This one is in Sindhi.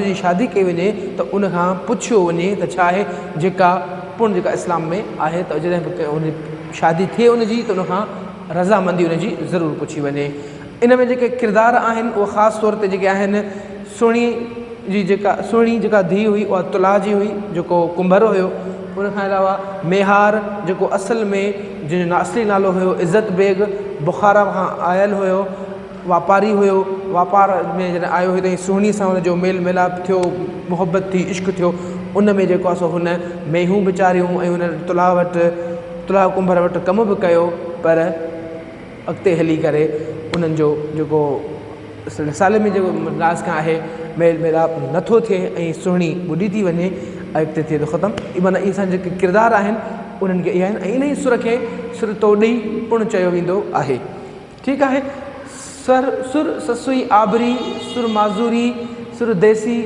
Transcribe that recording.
جي شادي ڪئي وڃي ته ان کان پڇيو وڃي ته ڇا آهي جيڪا پڻ جيڪا اسلام ۾ آهي ته جڏهن به ان شادي ٿئي ان جي ته ان کان رضامندي ان جي ضرور پڇي وڃي. ان ۾ جيڪي ڪردار آهن اهي خاص طور تي جيڪي آهن سهڻي جي جيڪا سهڻي جيڪا ڌيء هئي اها تلاء جي هئي جيڪو ڪنڀر هيو ان کان علاوه ميهار جيڪو اصل ۾ جنهن جو اصلي نالو هيو عزت بيگ بخارا کان آيل هيو واپاري هيو واپار ۾ جڏهن آيو هيو ته سهڻي سان هن جو ميل ميلاپ ٿيو محبت ٿي عشق ٿيو ان ۾ جيڪو آهي سو هن مينهون به چاريون ۽ هن تلاء وٽ تلاء ڪنڀر وٽ ڪم به ڪيو پر اڳتي هلي ڪري انهن جو جيڪو رسالي ۾ جيڪو ناز کان آهي ميل ميلاپ نٿو ٿئي ۽ سهڻي ٻڏي ٿي وڃي ۽ اڳتي ٿئي ٿو ختم معنيٰ اهي اسان جا جيڪي ڪردار آهن انهن کي اهي آهن ۽ انهي سر کي سر توڏي پڻ چيو ويندو آهي ٺيڪ آهي سر سر سسئي آبري سر معذوري سر ديسي.